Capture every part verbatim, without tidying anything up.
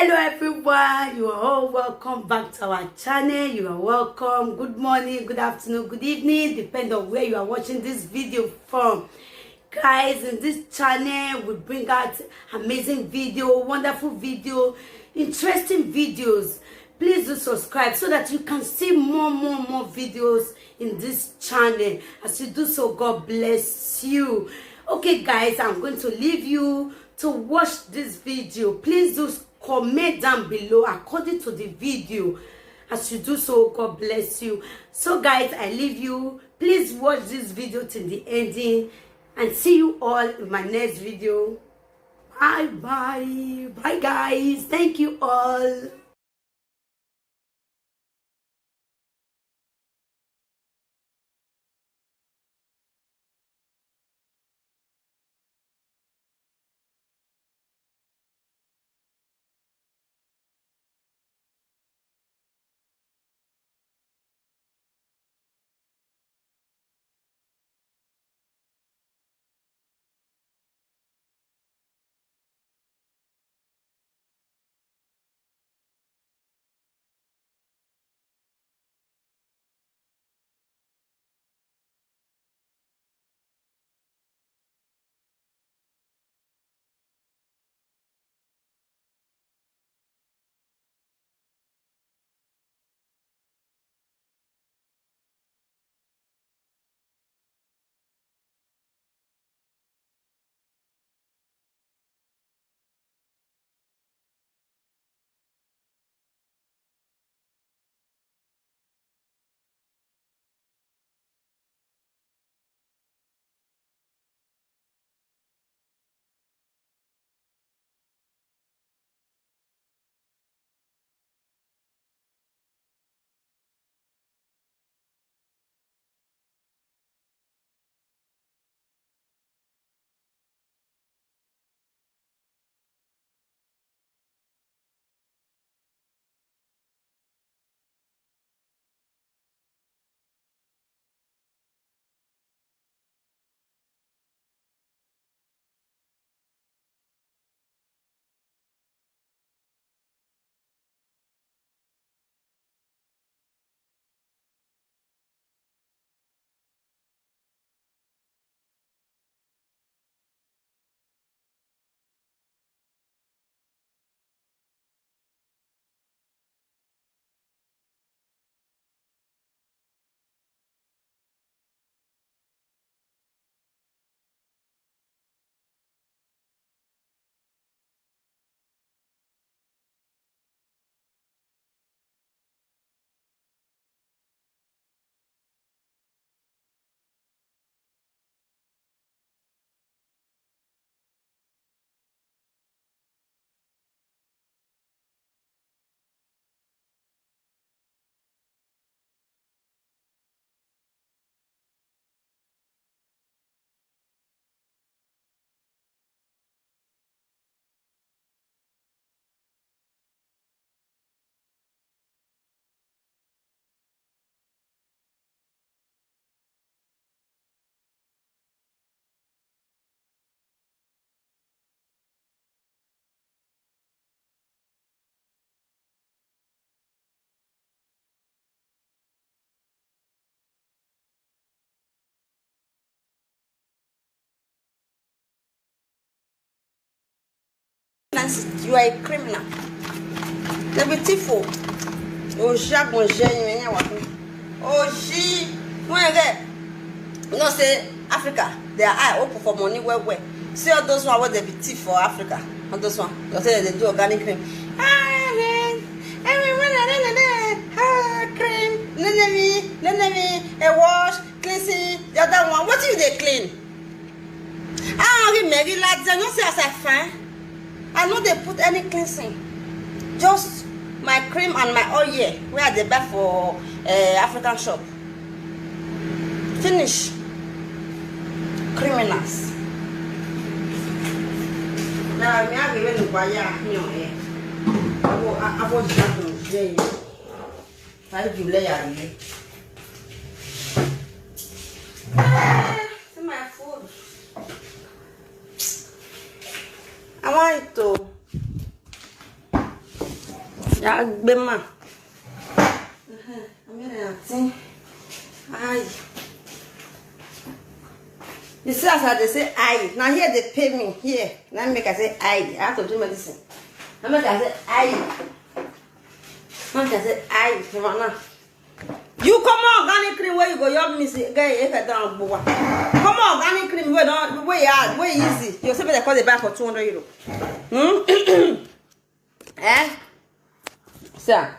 Hello everyone, you are all welcome back to our channel. You are welcome. Good morning, good afternoon, good evening, depend on where you are watching this video from. Guys, in this channel we bring out amazing video, wonderful video, interesting videos. Please do subscribe so that you can see more, more, more videos in this channel. As you do so, God bless you. Okay guys, I'm going to leave you to watch this video. Please do comment down below according to the video. As you do so, God bless you. So guys, I leave you. Please watch this video till the ending, and see you all in my next video. Bye bye. Bye guys. Thank you all. You are a criminal. They be thief o. Oshi agbonje yin wa. Oshi. When again? You know say Africa, their eye open for money well well. See all those one wey dey be thief for Africa. All those one. You say they do organic cream. Ah, eh. Everyone, eh, eh, eh, eh. Ah, cream. Nenemi, nenemi. A wash, cleansing. The other one. What do you dey clean? Ah, Mary Ladze, you see as I fine? I no dey put any cleansing. Just my cream and my oil wey I dey buy for uh, African shop. Finish. Criminals. Na mi a gebe ni kwa ya ni o eh. Abo abo ja ko je. Ai ju le ya ni. See my food. I want it to. Agbema. Amen. Aye. You see, as I dey say aye, now here they pay me here. Now make I say aye. I have to do medicine. Now make I say aye. Now make I say aye. Come on now. You come on organic cream where you go, you miss it. Guy, if I don't go. Come on organic cream where don't where you are, where easy. You say they call the bag for two hundred euro. Hmm? Eh? Sir,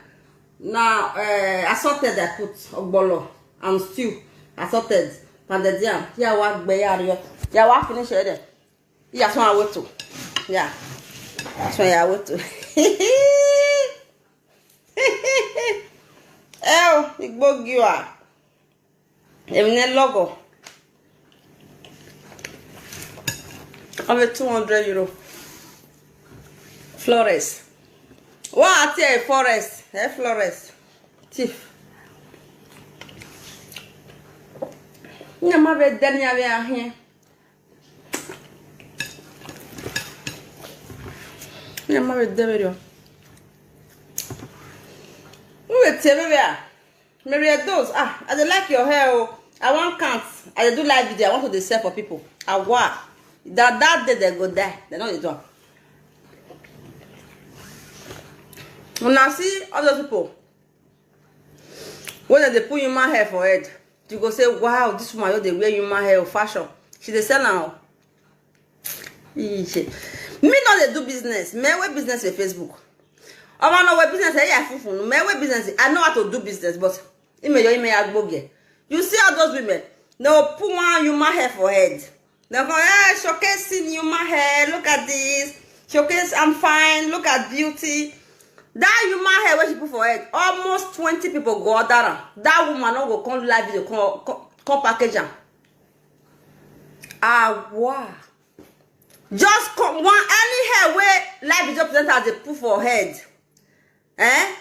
now uh, assorted I put ogbolo and stew. Assorted. Pounded yam. Yeah, what be ya? Yeah, what finish it? Yeah, so I wait to. Yeah. So I wait to. Oh, igbo giwa. Emine logo. Over two hundred euro. Flores. What are Flores? Eh, Flores. Chief. Nyama ve deni ave ahin. Nyama ve deni ave. Uwe tebe ve a. Mary Edoz, ah, I dey like your hair. Oh. I wan count. I dey do live video. I want to dey sell for people. Awa. That that day they go die. They no dey do am. Una see all those people when they put human hair for head, you go say, wow, this woman wey dey wear human hair fashion. She dey sell am. Me no dey do business. Me wey business for Facebook. Omo no wey business eh ya fufu. Me wey business. I know how to do business, but ime yo ime agboge. You see all those women. They will put one human hair for head. They go, hey, showcasing human hair. Look at this. Showcase, I'm fine. Look at beauty. That human hair wey she put for head, almost twenty people go order am. That woman no go come live video, come, come, come package am. Ah, wow. Just come one any hair wey live video presenter dey put for head. Eh?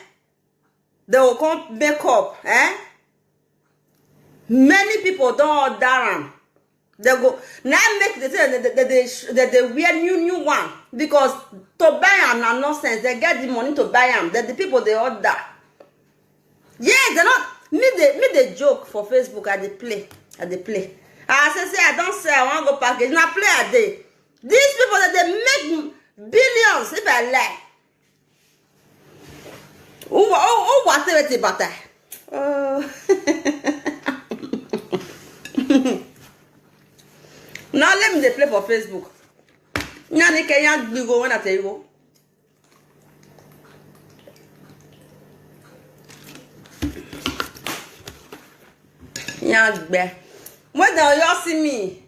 They will come make up. Eh? Many people don order am. They go now make the thing that they, they, they, they wear new new one because to buy am na nonsense. They get the money to buy am. Then the people they order. Yes, they not me they me they joke for Facebook. I dey play. I dey play. I say say I don't say I want go package. Now play a day. These people that they make billions if I lie. Who who who what they better? Oh. Now let me dey play for Facebook. Nyani Kenya gbigo when I tell you. Yagbe. When they all see me,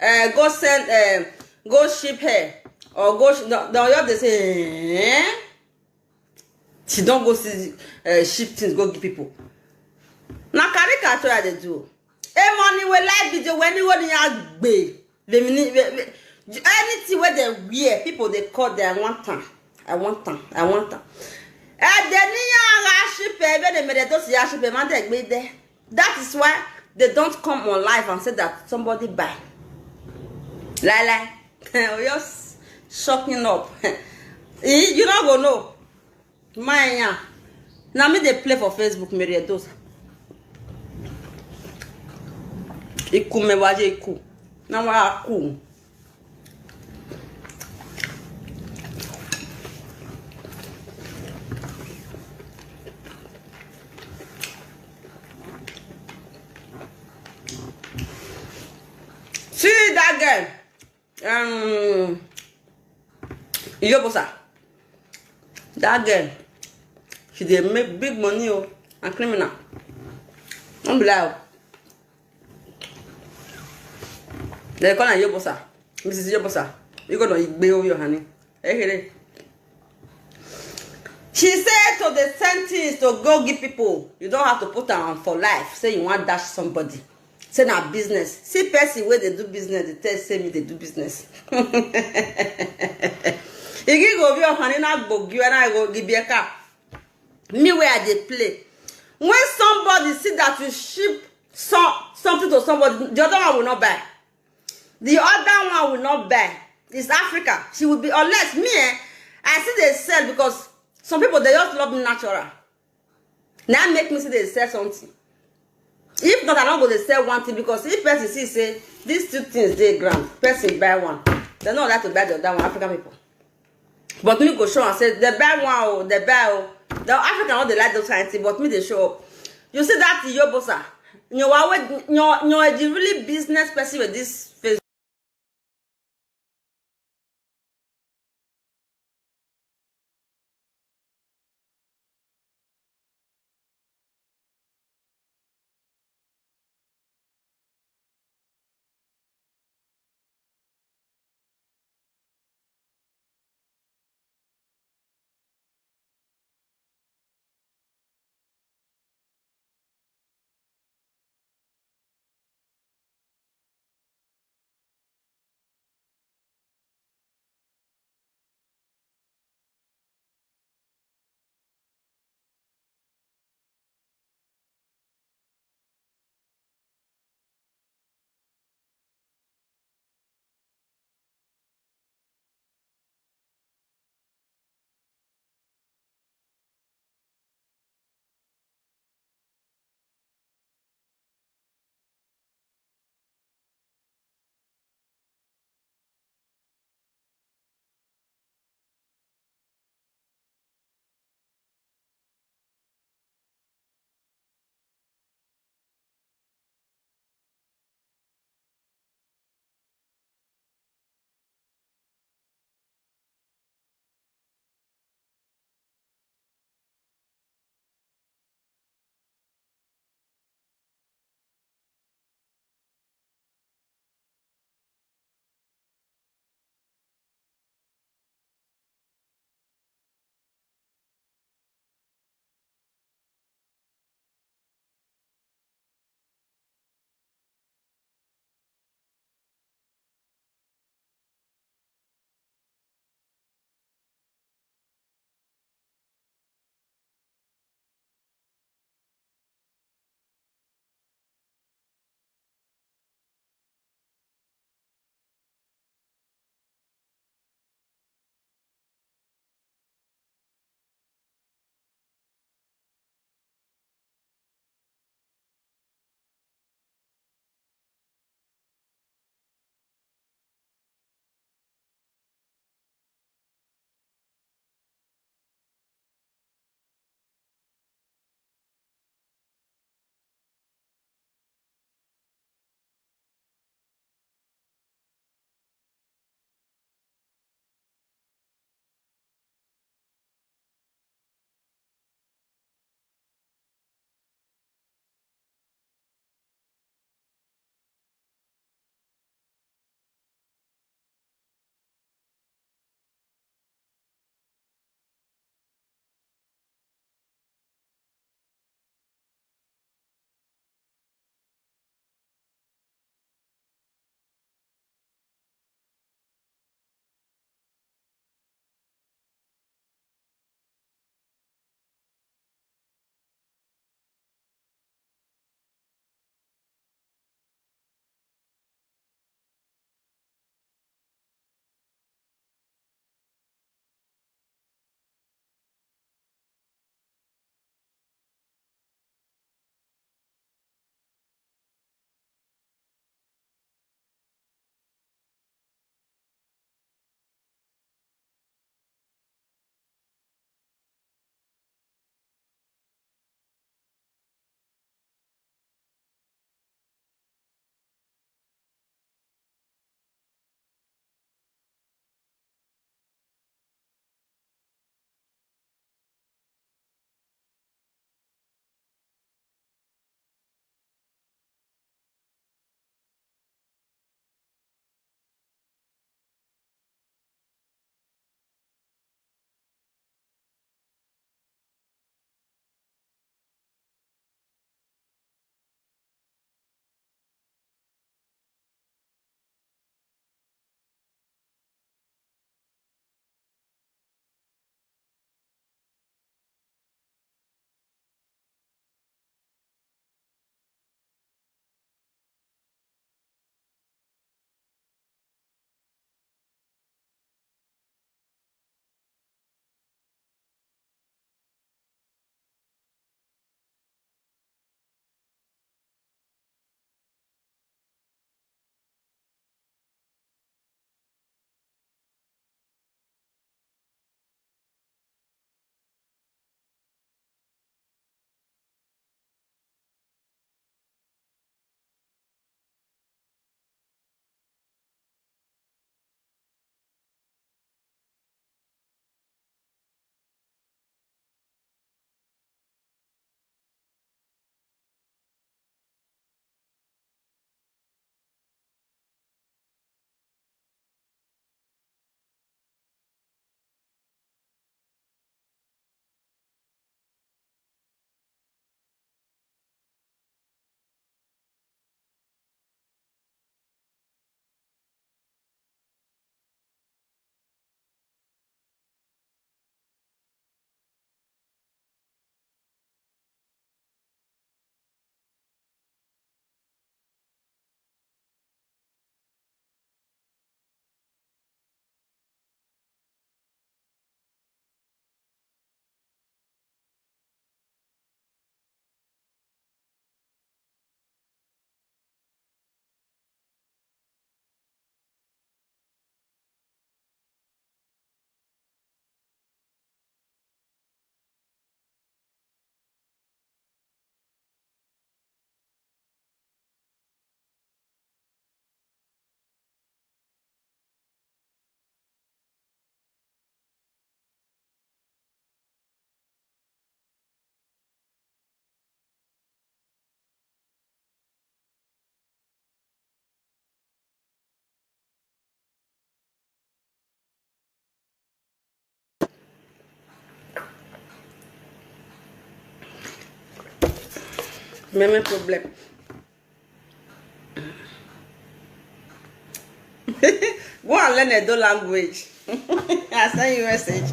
uh, go send, uh, go ship her or go. Sh- they all they say, eh? She don't go see uh, ship things go give people. Na caricature I dey do. E money we like video when you want to be. They mean anything where they wear, people they call them. I want them. I want them. I want them. Eh, they need a ship. Eh, when they made those ya ship. Eh, man, they made there. That is why they don't come on live and say that somebody buy. Lie lie. Oh, you're shocking up. Eh, you not gonna know. My yeah. Now me they play for Facebook, Mary Edosa. Iku me waje iku. Now I cool. See that girl. Um, Iyobosa. That girl, she dey make big money oh, and criminal. Don't be lie. They call her Iyobosa, Missus Iyobosa. You gonna igbe oh your honey. Hey, hey, hey. She said to the sentence to go give people. You don't have to put on for life. Say you want dash somebody. Say na business. See person where they do business, they tell say me they do business. Igi go be your honey na gbogbo and I go give you a car. Me where I dey play. When somebody see that you ship some something to somebody, the other one will not buy. The other one will not buy. It's Africa. She will be unless me. Eh, I see they sell because Some people, they just love natural. Now make me say they sell something. If not, I don't go to sell one thing, because if person see say these two things they ground, person buy one, they not like to buy the other one. African people, but me go show and say they buy one, oh, they buy, oh. The African, all they like those kind of thing, but me they show up. You see that Yobosa? You know, you know, the really business person with this face. Meme problem. Go and learn Edo language. I send you message.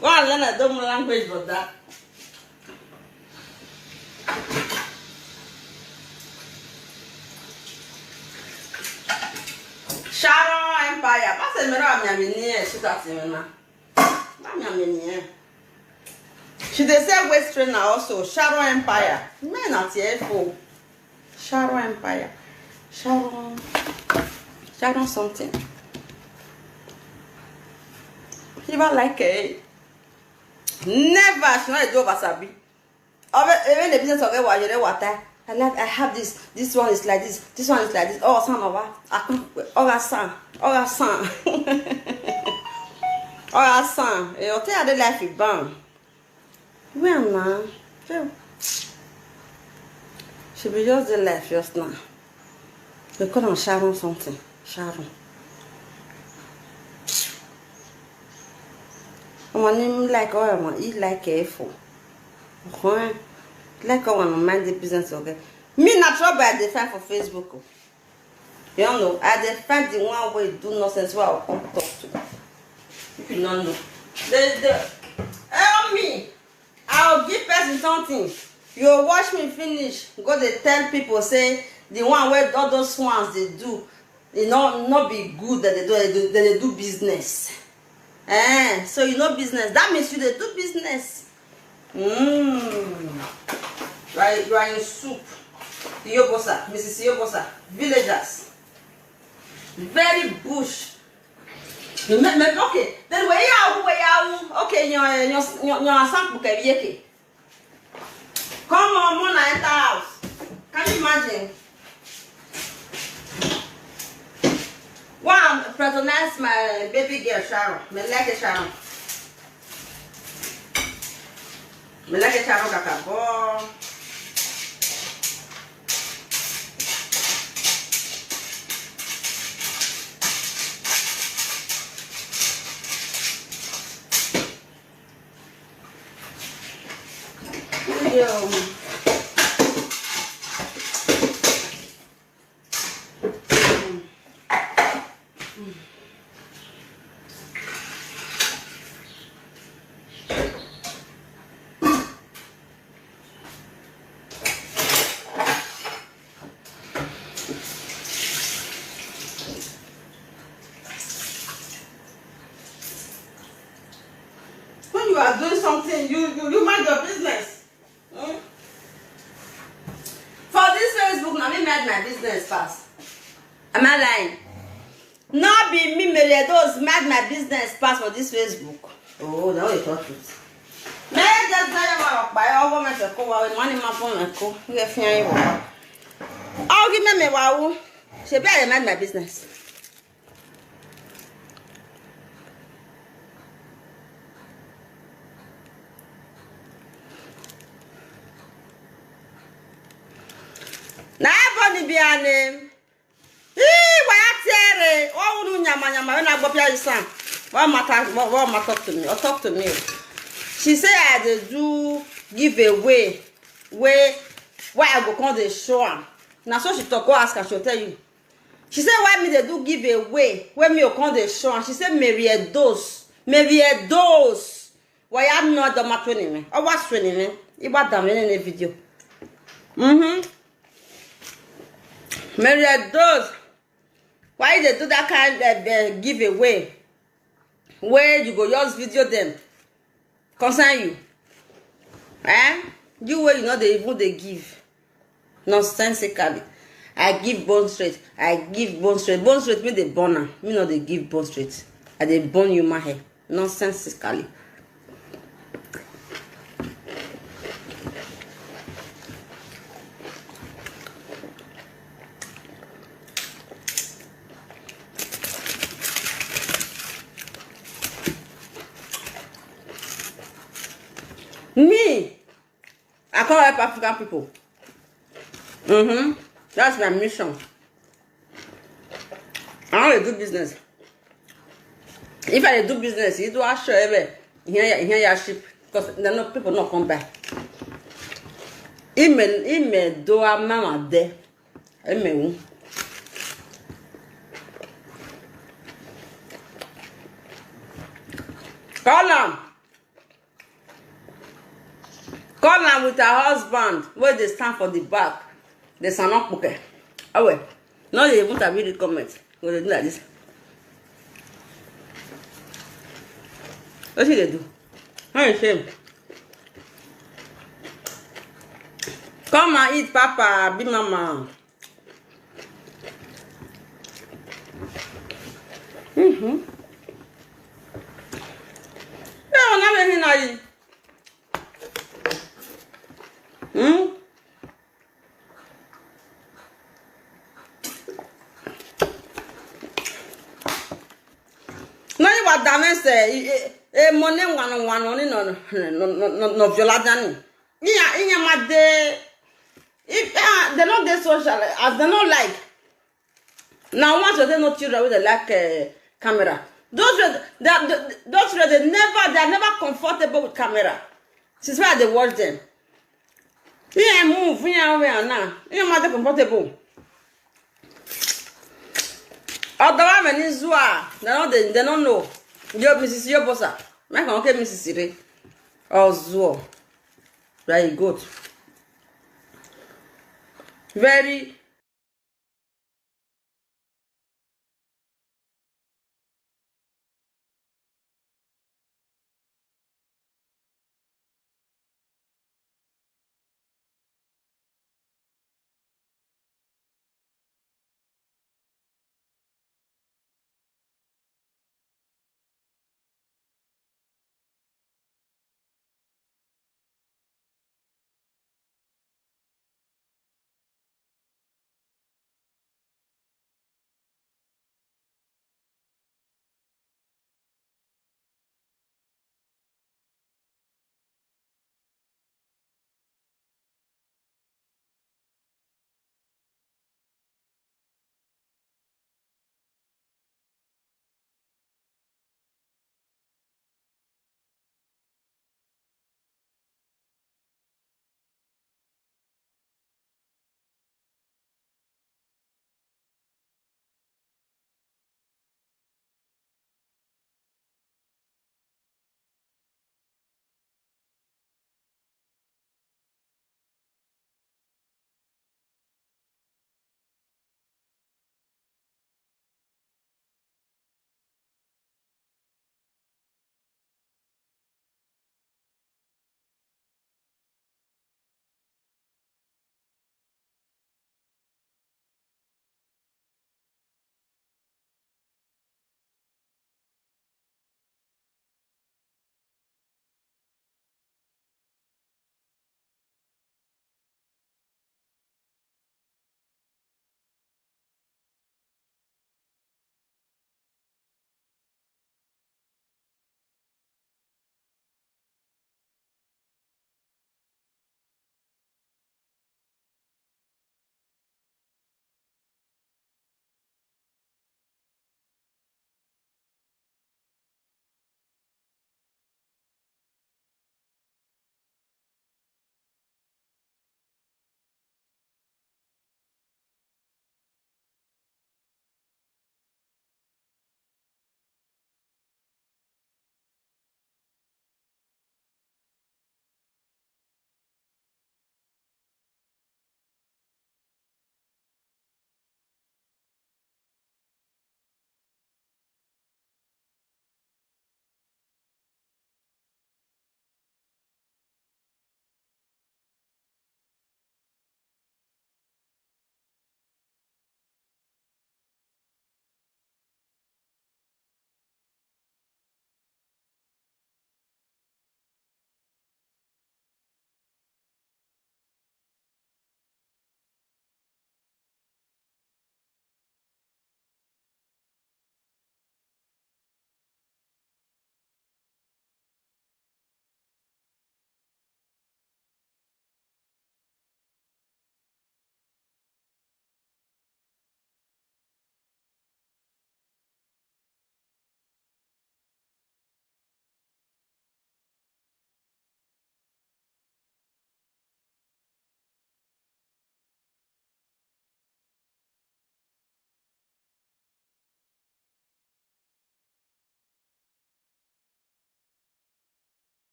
Go and learn Edo language, brother. Sharon Empire. Pass me around, I'm in here. Shoot at me, man. She dey sell waist trainer also. Sharon Empire. Men are tearful. Sharon Empire. Sharon. Sharon something. She never like it. Never. She not do over sabi. Even the business of Ewa, you know what? I like, I have this. This one is like this. This one is like this. Oh, son of a, oh, son, oh, son, oh, son. You tell the life you born. Where now? She be just the life just now. They call her Sharon something. Sharon. My name like all my, he like careful. Like all my mind the business, okay. Me na trouble I dey find for Facebook. You don't know. I dey find the one wey do nonsense wey I come talk to. If you don't know, they, they, help me. I'll give person something. You watch me finish. Go dey tell people say the one wey all those ones dey do, e no, no be good that they do. They do, they do business. Eh, so you know business. That means you dey do business. Mm. You are, you are in soup. Yobosa, Missus Yobosa, villagers. Very bush. Me, me, okay. Then where you are, where you are? Okay, your, your, your, your sample can be okay. Come on, Mona, enter house. Can you imagine? One, patronize my baby girl, Sharon. Me like it, Sharon. Me like it, Sharon Kakabo. When you are doing something, you, you, you mind your business. Hmm? For this Facebook, na me mind my business pass. Am I lying? No be me, Mary Edo's mind my business pass for this Facebook. Oh, now you talk it. May I just tell you about my government to cover with money, my phone and co. You get fear you. I'll give me my wow. She be I mind my business. Na ebony be her name. Ee, waya tiere. Oh, unu nyama nyama. When I go up here, son. What matter? What, what matter to me? Or talk to me. She say I dey do giveaway. Wey, why I go come dey show am? Na so she talk. Go ask her. She'll tell you. She say why me dey do giveaway. Wey me go come dey show am. She say Mary Edo's. Mary Edo's. Why I'm not the match winning me? Oh, what's winning me? Iba dam in the video. Mm-hmm. Mary Edo's. Why they do that kind of uh, giveaway? Where you go just video them? Concern you? Eh? You wey you no dey even dey give. Nonsensically. I give bone straight. I give bone straight. Bone straight me dey burn am. Me no dey give bone straight. I dey burn human hair. Nonsensically. Me, I come help African people. Mm-hmm. That's my mission. I want to do business. If I do business, you do a show every here, here, your ship. Because there no people not come back. Ime ime do amama de. Ime wu. Call am. Call am with her husband wey dey stand for the back. Dey stand up, okay. Awe. No dey even sabi read comment. Go dey do like this. Wetin you dey do? No dey shame. Come and eat, Papa, be mama. Mm-hmm. Hey, una be ni na yi. Hmm? No, you were damn say, eh, eh, money one on one on no no no no no no viola dani. Iya iya made. If uh, they no dey social, as they no like. Now once you dey no children wey dey like uh, camera. Those wey they, they, those wey they never they are never comfortable with camera. Since why I dey watch them. Ihe move ihe ahụ ya na ihe mmadụ comfortable. Ọdọwa me n'izu a na no dey they no know. Yo Missus Yobosa. Make am okay Missus Ire. Ozuo. Very good. Very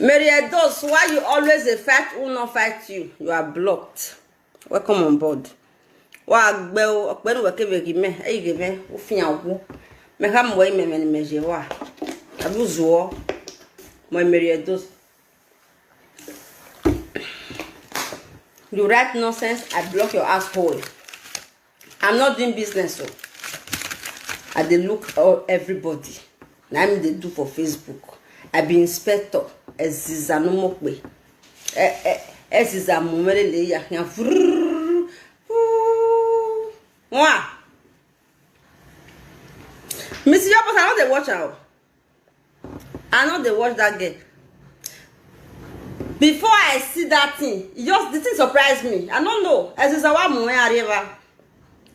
Mary Edos, why you always dey fight who no fight you? You are blocked. Welcome on board. Wa gbe o, okpe nu weke vegi me, e ge me, u fian wo. Me ka mo me me me je wa. Abu zuo. Mo Mary Edos. You write nonsense, I block your asshole. I'm not doing business, so I dey look all everybody. Na me dey do for Facebook. I be inspector. Eziza no mokpe. Eh, eh, Eziza mo mele le ya ya. Vrrr. Ooh. Wa. Missus Yobos, I no dey watch am o. I no dey watch that girl. Before I see that thing, e just, the thing surprise me. I no know. Eziza wa mo ya river.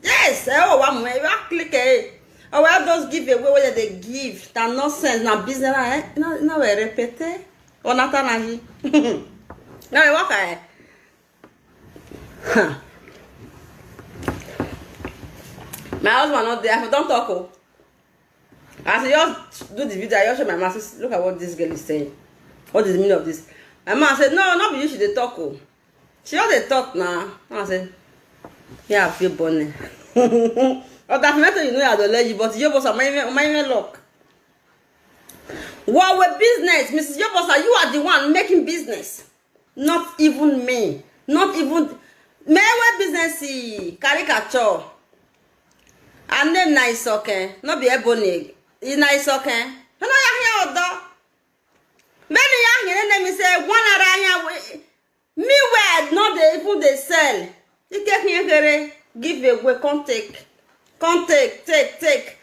Yes, eh, oh, wa mo ya click eh. Oh, well, those giveaway wey dem dey give. Na nonsense, na business, eh? Na, na we repete. Ona ta na yi. Na we waka eh. Huh. My husband not there. I don talk o. As I just do the video, I just show my man, say, "Look at what this girl is saying. What is the meaning of this?" My man said, "No, not be you she dey talk o. She just dey talk now." I said, "Yeah, I feel born." But that matter, you know, I don't let you, but you boss, my, my, my luck. What with business, Missus Yobosa, you are the one making business. Not even me. Not even me. Wey business e caricature. Her name na Isoke, no be Ebony. E na Isoke. No, no, ya hear odo. When you hear name, me say one ara ya. Me wey I no dey even dey sell. Ike here here give away, come take, come take, take, take.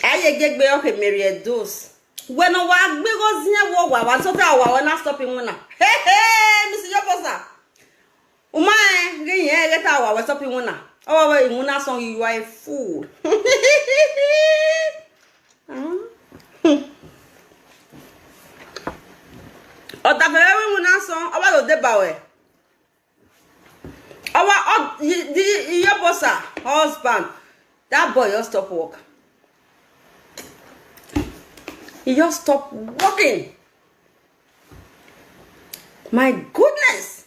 Aye gegbe oke Mary Edos. When no wa gbe go zin wo wa wa so ta wa wa na stop him na. Hey hey, Missus Yobosa. Uma eh, ge yen ge ta wa wa stop him na. Oh wa him na song, you are a fool. Ọ̀tàfẹ̀rẹ̀ wíwú náà san, ọba tó dé bá wẹ̀. Our, the Iyobosa husband, that boy just stop work. He just stop working. My goodness.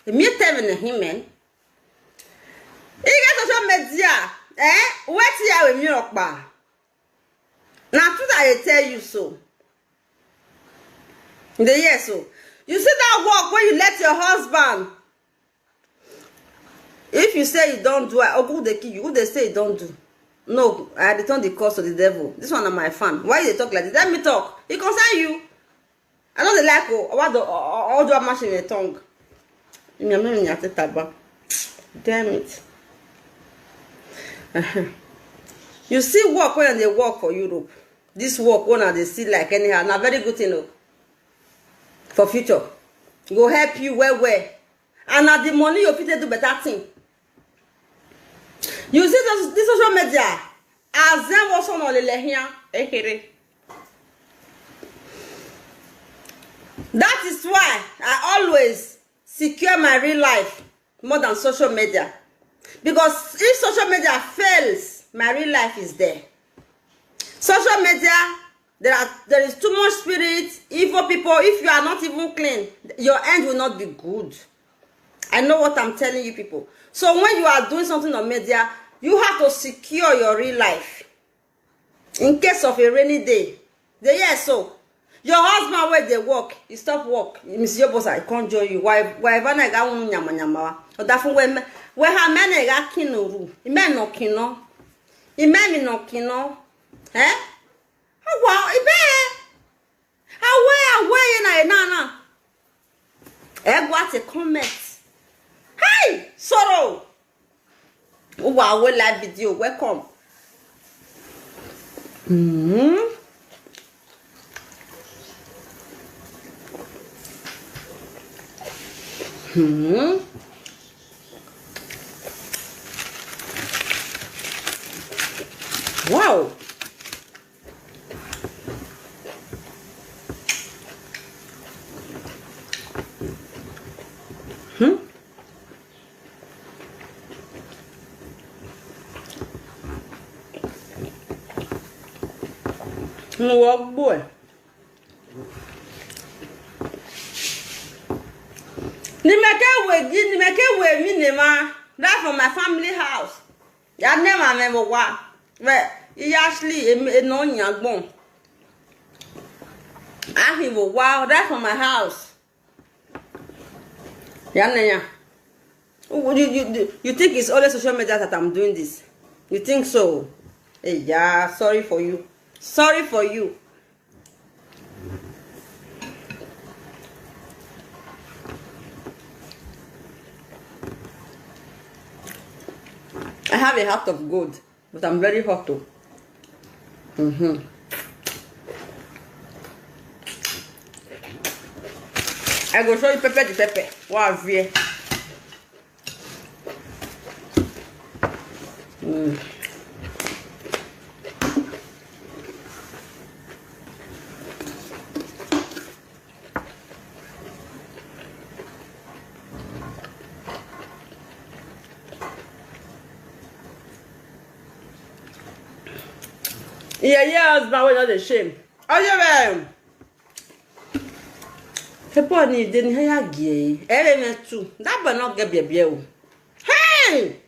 Èmi tell me him, man. He get social media. Eh? Wait here with me, Okpa. Na truth I dey tell you so. You dey hear so? You see that work wey you let your husband? If you say you don do, I go dey kill you. Who dey say you don do? No, I dey turn the curse to the devil. This one na my fan. Why you dey talk like this? Let me talk. E concern you. I no dey like o. Owa do ojo amashi me tongue. Mi am me ate taba. Damn it. Uh-huh. You see work wey I dey work for Europe. This work wey I dey see like anyhow, na very good thing o. For future, e go help you well well. And na the money you fit take do better thing. You see this, this social media, as them also no lele here, ekere. That is why I always secure my real life more than social media. Because if social media fails, my real life is there. Social media, there are, there is too much spirit, evil people. If you are not even clean, your end will not be good. I know what I'm telling you people. So when you are doing something on media, you have to secure your real life. In case of a rainy day, dey hear so. Your husband wey dey work, he stop work. Missus Yobosa, I can't join you. Why, why Ivana ga unu nyama nyama wa? Oda fun we me, we ha me na ga kinu ru. Ime no kino. Ime mi no kino. Eh? Awa, ibe. Awe, awe, ye na, ye na, na. Egwa te comment. Hey, sorrow. Wow, we live video. Welcome. Hmm. Hmm. Wow. Hmm. Mo wọ gbọ́ ẹ̀. Ewe gini me ke we mi ne ma. Right from my family house. Ya ne ma me mo wa. We, iya Ashley, e, e no nyagbon. Ahi wo wa, right from my house. Ya ne ya. You, you, you, you think it's only social media that I'm doing this? You think so? Hey, yeah, sorry for you. Sorry for you. I have a heart of gold, but I'm very hot though. Mm-hmm. I go show you pepper the pepper. What have you? Mm. Yeah, yeah, husband, we not the shame. Are you ready? People need the hair gay. Element too. That boy not get baby. Hey!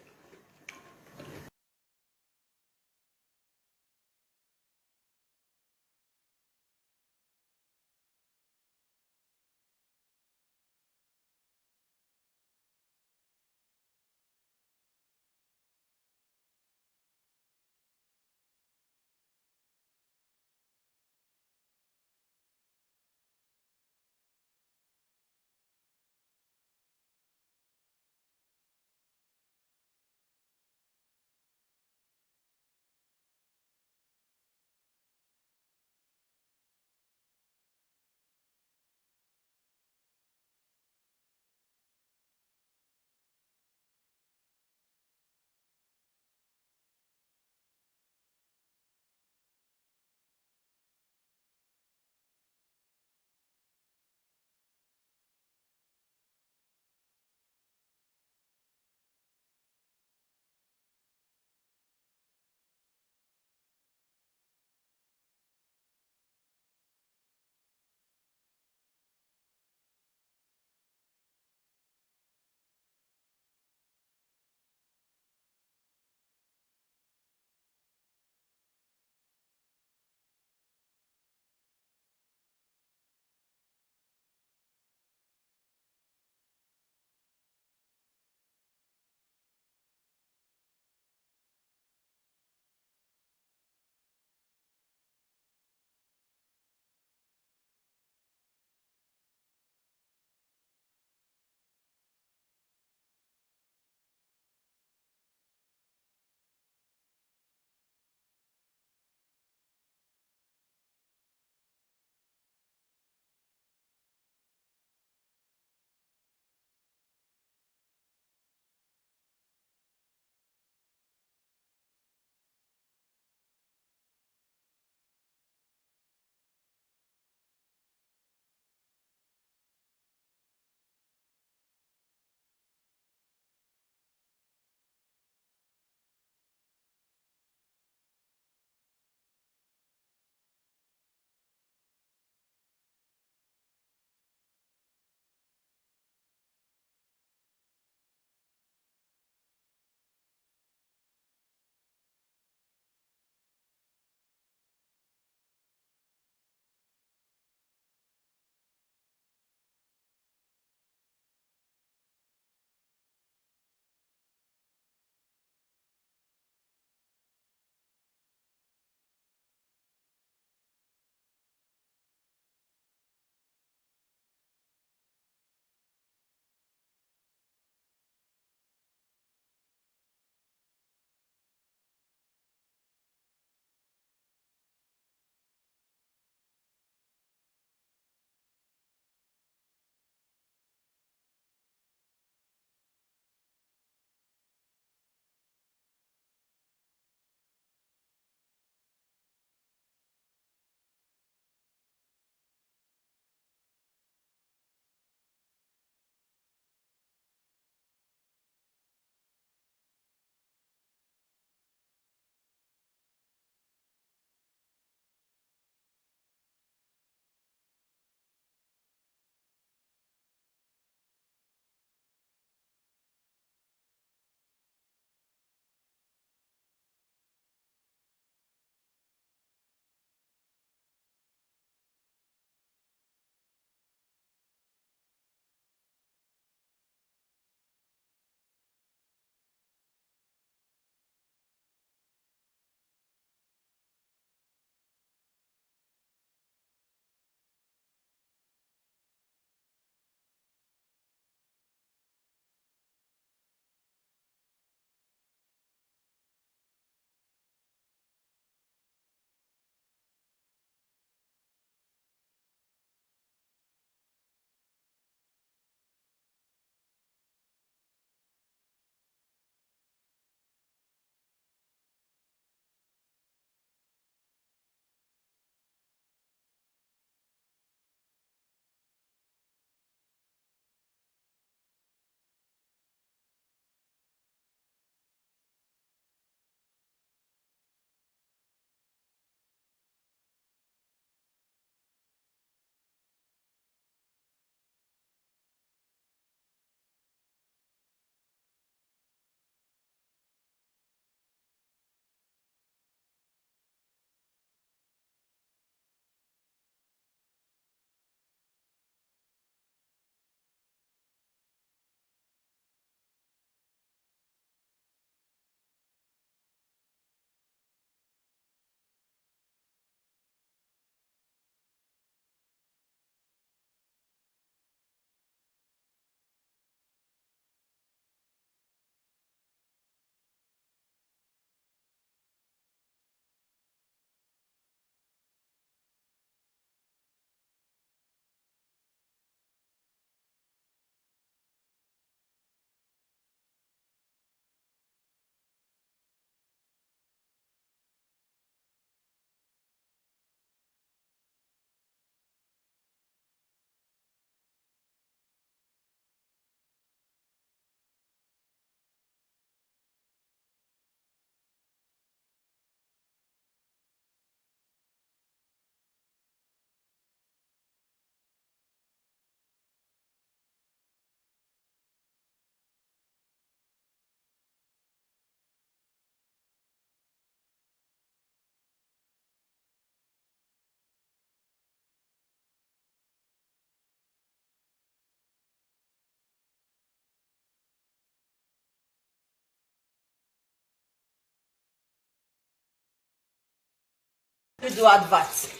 We do advert.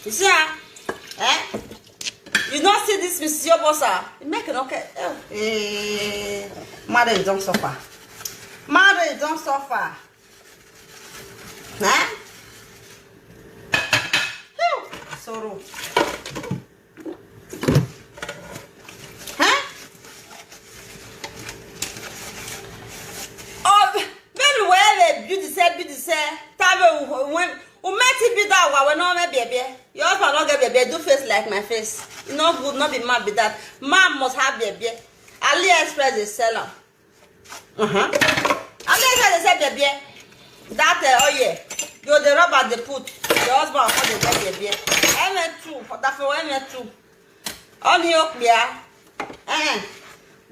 You see, ah, eh? You not see this Miss Yobosa? Make it okay. Eh, eh, marriage don't suffer. Marriage don't suffer. Eh? Phew, sorrow. Huh? Oh, men where they beauty say, beauty say, tabe when umeti be that wa when no me baby. Your husband not get baby, do face like my face. E no good, not be man be that. Man must have baby. AliExpress dey sell am. Uh-huh. AliExpress dey sell baby. That uh, oh yeah, you the rubber they put. Your husband for the get baby. M N two, that for M N two. Only okpia. Eh,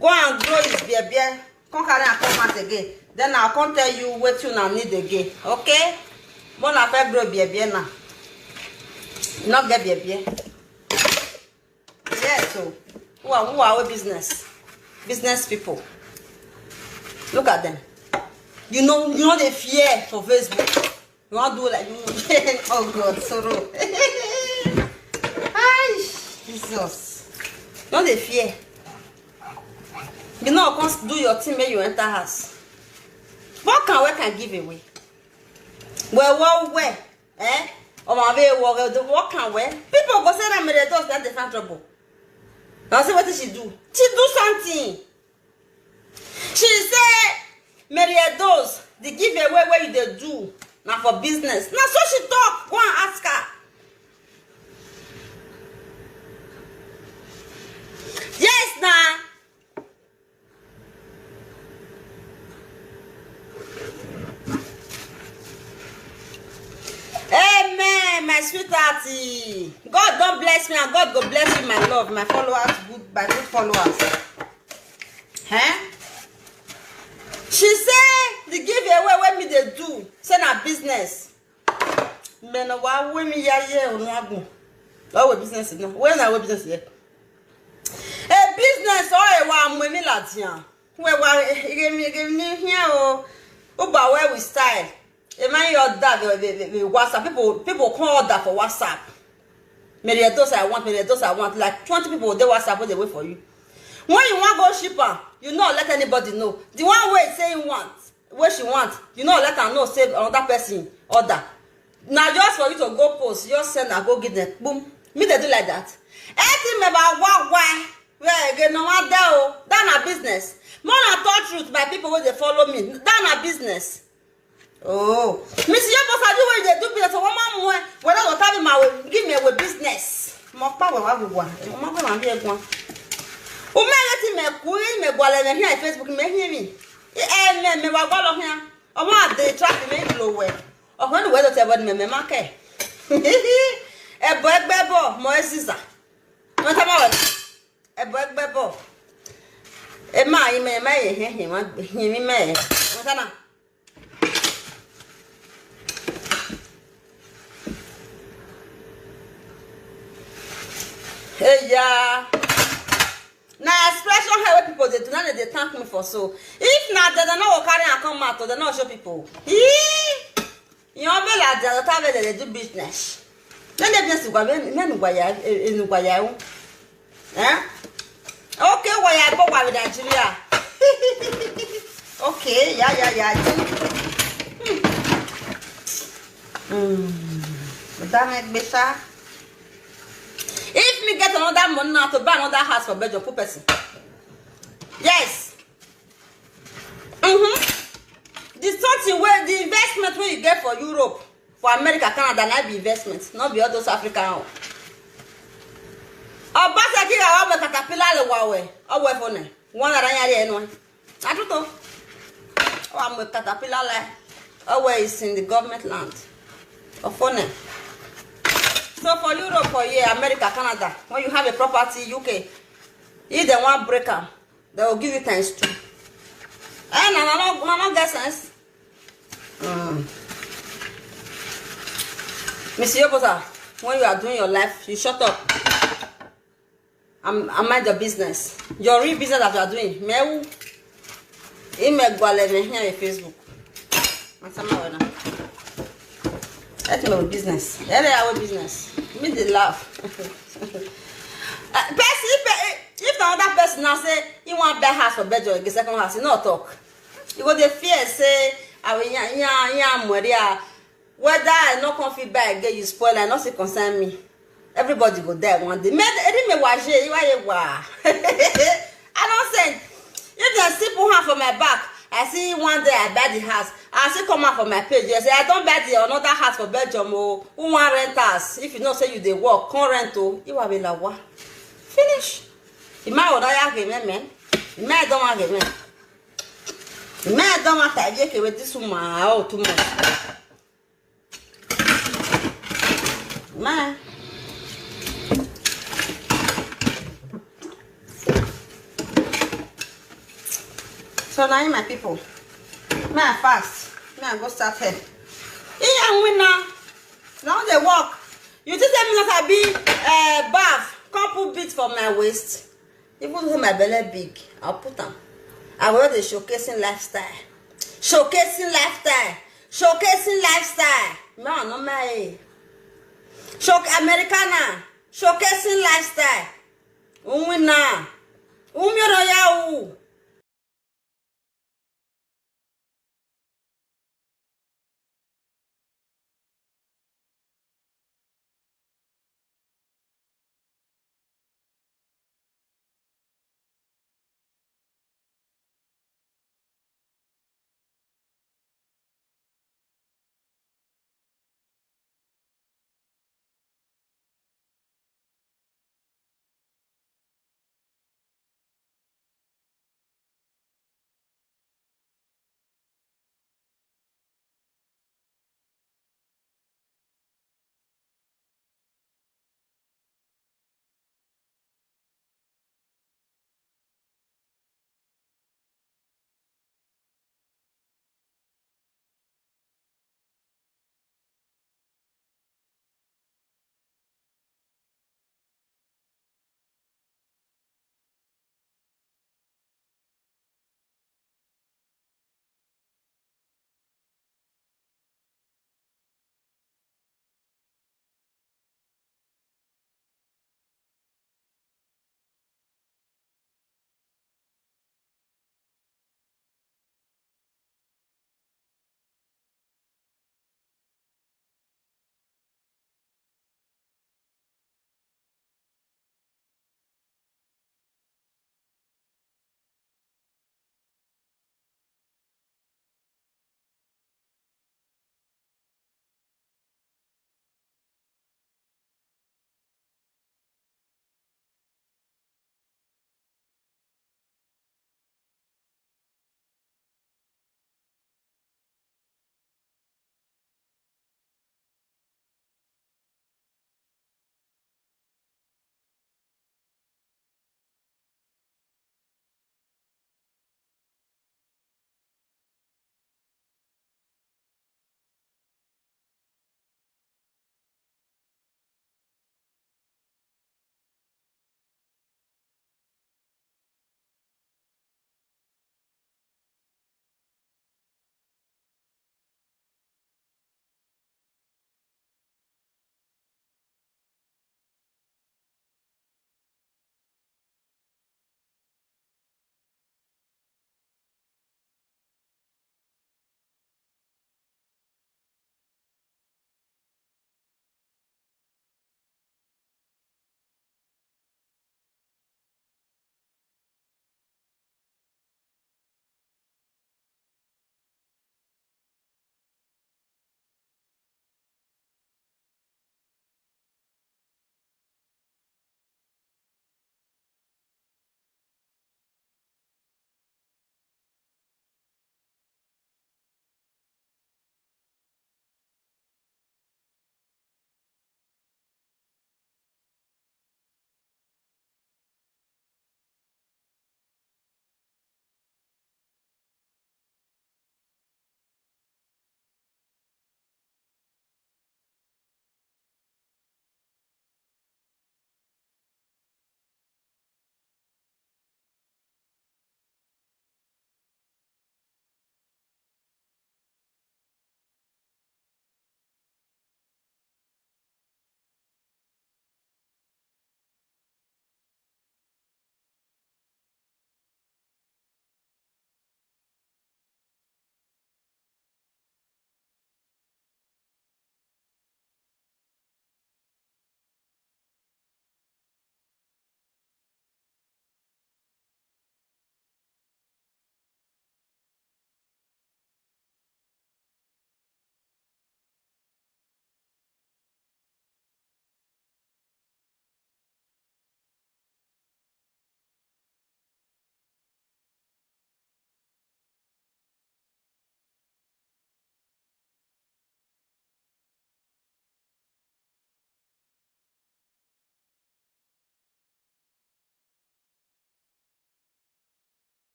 go and grow his baby. Come carry and come out again. Then I'll come tell you what you now need again. Okay? But I first grow baby now. Not get baby. Yeah, so who are who are we business? Business people. Look at them. You know, you know they fear for Facebook. You want do like you. Oh God, sorrow. Hi, Jesus. No dey fear. You know, come do your thing, make you enter house. What can we can give away? Well, well, well. Eh? Oh my baby, what, what can we? People go say that Mary Edoz that they find trouble. Now see what she do. She do something. She say Mary Edoz, the giveaway where you dey do na for business. Na so she talk. Go and ask her. Yes na. Amen, my sweetheart. God don bless me and God go bless you, my love, my followers, good, my good followers. Eh? She say the giveaway wey me dey do, say na business. Men wa we mi ya ye onu agun. Oh, we business no. Where na we business here? A business or a wa mwe mi latian. We wa give me give me here o. Uba where we style. A man your dad the WhatsApp people people come order for WhatsApp. Mary Edoz I want, Mary Edoz I want. Like twenty people dey WhatsApp wey dey wait for you. When you wan go ship am, you no let anybody know. The one wey say you want, wey she want, you no let am know say another person order. Na just for you to go post, just send am go give them. Boom. Me dey do like that. Anything me ba wa wa. Where again no one there o. That na business. More na talk truth, my people wey dey follow me. That na business. Oh, Miss Yobo Saju wey dey do business for one man mwe. Whether go tell me my way, give me a way business. Mo pa we wa we wa. Mo ma we ma be egwan. O me leti me ku me gwale me here Facebook me here me. Eh me me wa gwalo here. O ma dey track me blow we. O ko ni we do te body me me ma ke. E bo egbe bo mo e siza. Mo ta ma we. E bo egbe bo. E ma yi me me ye he he ma he mi me. Mo ta na. Hey yeah. Na expression here wey people dey do, na dem dey thank me for so. If na dem, dem no go carry am come out, dem no show people. Ee! Yan be la dem, dem dey do business. Dem dey business gwa, men gwa ya, enu gwa ya. Eh? Okay, why I go with Nigeria? Okay, yeah, yeah, yeah. Hmm. That make better. If me get another money now to buy another house for Belgium, poor person. Yes. Mm-hmm. The something where the investment where you get for Europe, for America, Canada, na be investment, not be all those African. Obaseki ga wa me caterpillar le wa we. O we fo ne. One ara ya re no. Atuto. O wa me caterpillar le. O we is in the government land. O fo ne. So for Europe, for here, America, Canada, when you have a property, U K, if they want break am, they will give you times two. Eh, na na no na no get sense. Mm. Miss Yobosa, when you are doing your life, you shut up. I'm, I mind your business. Your real business that you are doing. Me who? Ime gwale me here on Facebook. Masama wena. That my business. That our business. Me dey laugh. Uh, person, if, if na other person now say he wan buy house for Belgium, get second house, he no talk. You go dey fear say, I will yan yan yan Maria. Whether I no come fit buy again, you spoil, I no still concern me. Everybody go die one day. Me, eri me waje, iwa ye wa. I don't send. If dem still put hand for my back, I see one day I buy the house. I still come out for my page. You say I don't buy the another house for Belgium. Oh, who want rent house? If you know say you dey work, come rent. Oh, you have a lawa. Finish. The man will not have a man. The man don't have a man. The man don't want to get with this woman. Oh, too much. Man. So now, my people, may I fast? May I go start here? He and we now. Now they walk. You just tell me not to be uh, bath. Come put beat for my waist. Even though my belly big, I'll put them. I will the showcasing lifestyle. Showcasing lifestyle. Showcasing lifestyle. No, no, my. Show Americana. Showcasing lifestyle. Unwina. Umyoro ya u.